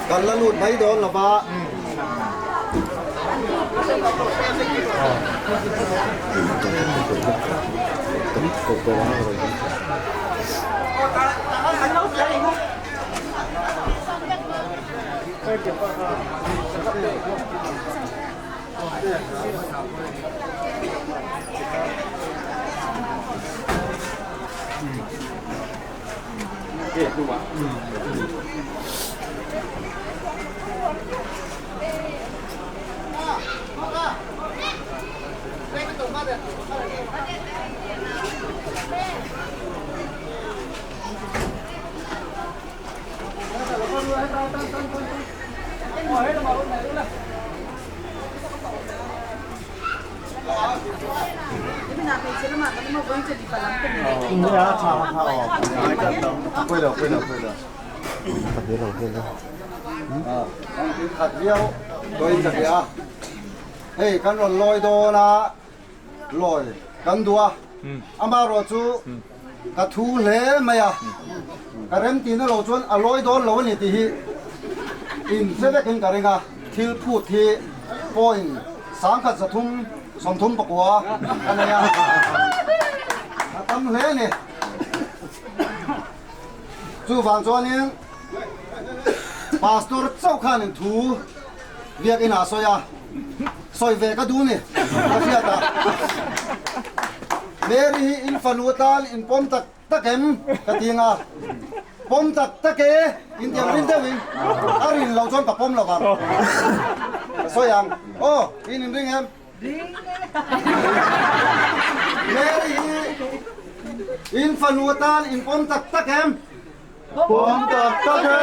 Kan la lut mai dawn lo va. Khat viau toin ka tia hei kan rawn lawi dawn a lawi kan duh a amaherawh chu ka thu hle mai a ka remtihna lo chuan a lawi dawn lo a ni tih hi inhre vekin ka ring a thil phut hi point 10 300 39 a nei a a tam hle a ni. Chuvang chuanin Pastor chauh khanin thu biakinn ah a sawi a, sawi ve ka duh ni ka hriat a. Mary hi in fanu atan in pawm tak tak em ka ti ang a, pawm tak tak e in ti ang rin deuhin a rin loh chuan ka pawm lo vang ka sawi ang. Aw in inring em? Mary hi in fanu atan in pawm tak tak em? Pawm tak tak e!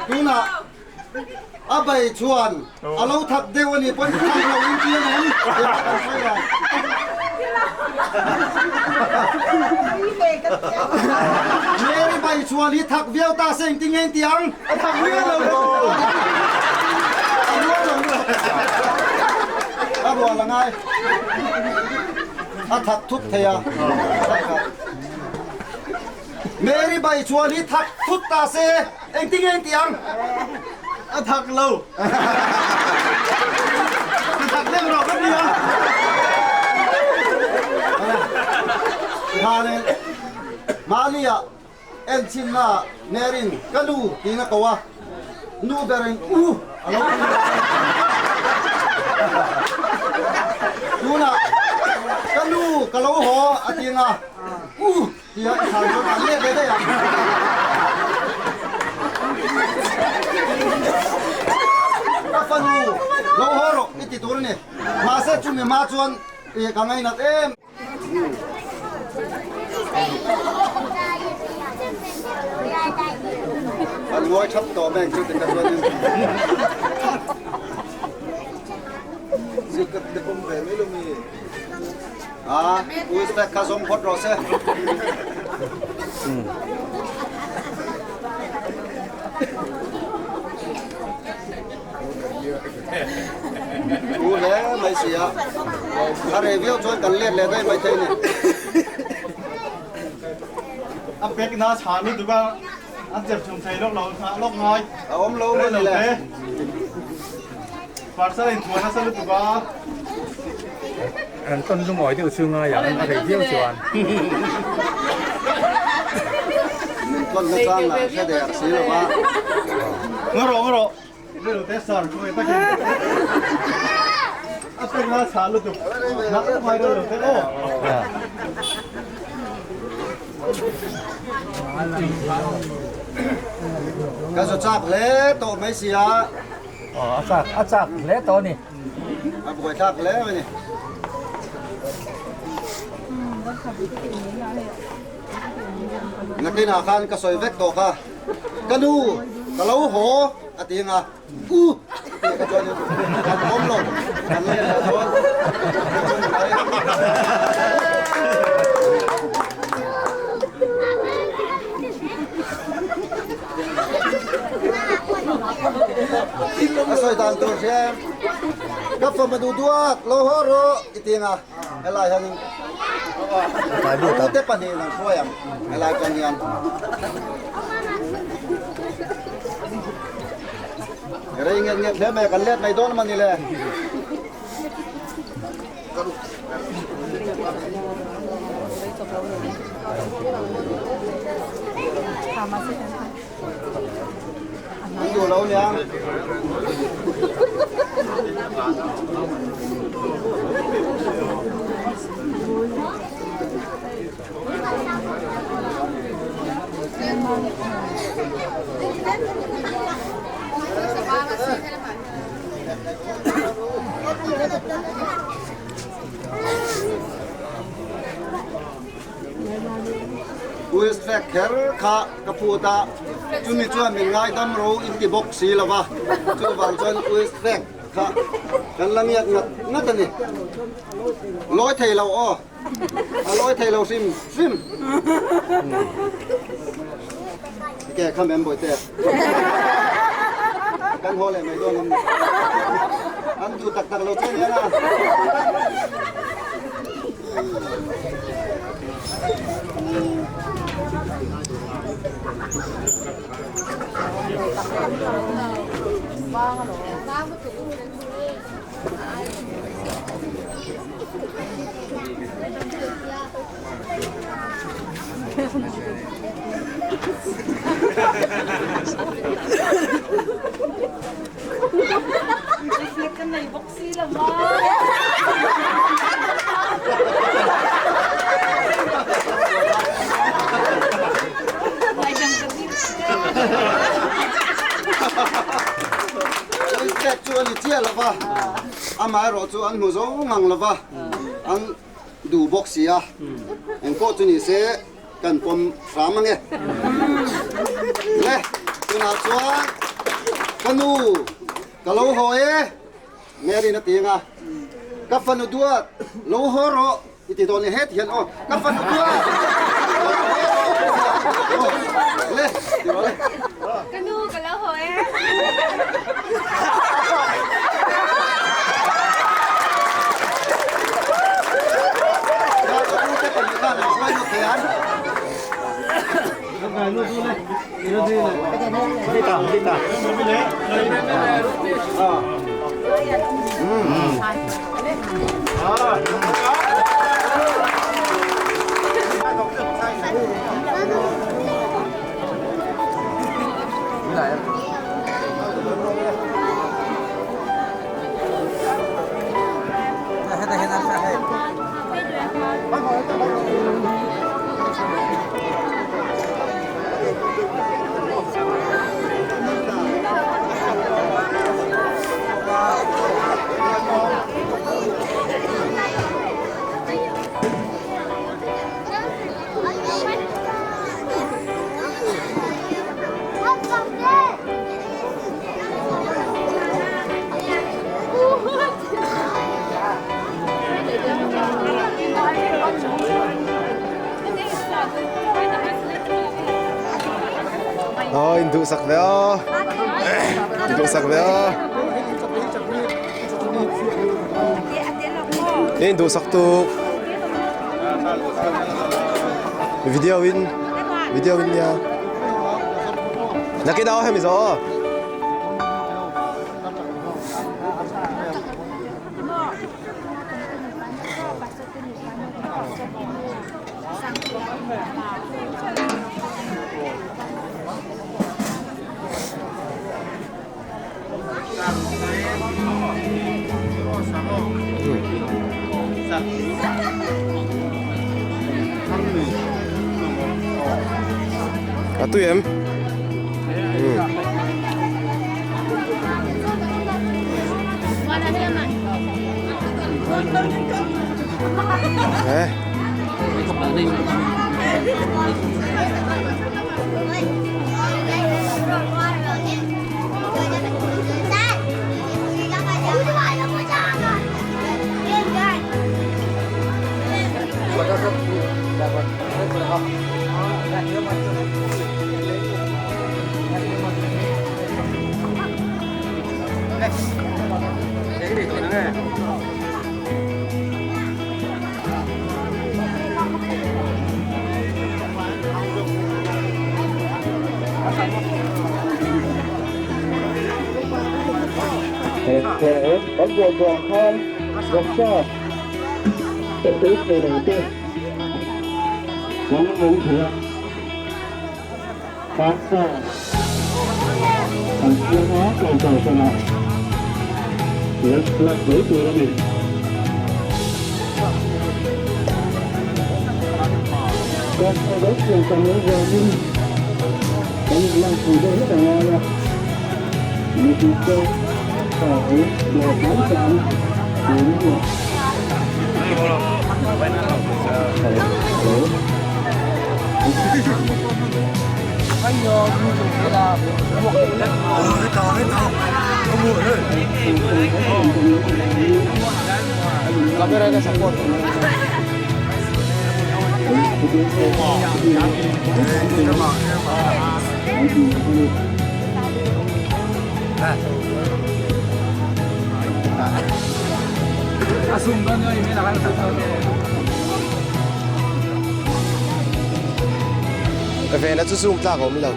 Tunah a bei chuan a lo thak deuh a nih pawn thak lo in chiang em? Tih kha kan sawi ang. Mary bai chuan hi thak viau ta se engtin nge in ti ang? A thak viau lo lo. A rual lo lo. A rual a ngai. A thak thut thei a. Mary bai chuan hi thak thut ta se engtin nge in ti ang? A thak lo. Ka thak deuh rawh ka ti a. Hale Malia Enchinna Mary'n ka nu tiin a ko a, nu berin u a lo ti leh a. Tunah ka nu ka lo haw a ti ang a, u tia i chhan chuan an let ve daih ang. Ka fanu lo haw rawh i ti tur a ni. Mahse chumi hma chuan ka ngainat em. An ngawi thap tawh mai ang chu ti kha chuanin zuk ka ti pawm ve mai lo mi a Uzbek kha zawng phawt rawh se. Thu hle mai si a, a rei viau chuan kan let leh daih mai thei a ni. pek na chha lutuk a, an chep chhum thei lawk lo, nghah lawk ngai. A awm lo maw ni le? Parcel in thuan nasa lutuk a. An tawn lungawi deuh chu ngai ang, a rei viau chuan. Min tawn na chang lah hre der si lo va. Ngaw rawh, ngaw rawh. Rilru sar khawi takin a pek na chhah lutuk nak mai rilru te aw. Ka zu chak hle tawh mai si a. A chak a chak hle tawh a ni. A buai thlak hle mai ni. Nakinah khan ka sawi vek tawh kha. Ka nu ka lo haw a ti anga u tih ka chuan kan awm lo kan la in chuan a sawi dan tur hian ka fama duh duak lo haw rawh i ti anga Helai hianin pute pahnihin an hruai ang helai chuan hian rei nget nget hle mai kan let mai dawn a ni le. An duh lo nia. West flag kher kha ka phut a, chumi chuan min ngaidam ro in ti bawk si lo va, chuvang chuan West flag kha kan la ngiat ngat ngat a ni. Lawi thei lo aw, a lawi thei lo hrim hrim. Ke kha mem bawihte, kan haw leh mai dawn em ni? An duh tak tak lo che nia na. Step chu a ni chiah lo va, amaherawh chu an hmu zo ngang lo va, an duh bawk si a, engpawh chu ni se kan pawm hram ange. Le, tunah chuan ka nu Ka lo haw e, Mary-in a ti ang a. Ka fanu duat, lo haw rawh i ti dawn e het hian aw. Ka fanu duat, lo haw rawh i ti ang aw. Le, ti rawh le. Ka nu, ka lo haw e. Ka u te pahnih khan an hruai lut thei ang. Aw in duhsak ve aw in duhsak ve aw in duhsak tuk video in. Video in nia. Nakin aw hemi zo aw. A tui em? Vena chu zoom tlak a awm lo.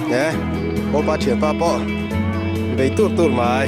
Nge Opa thianpa pawh bei tur tur mai.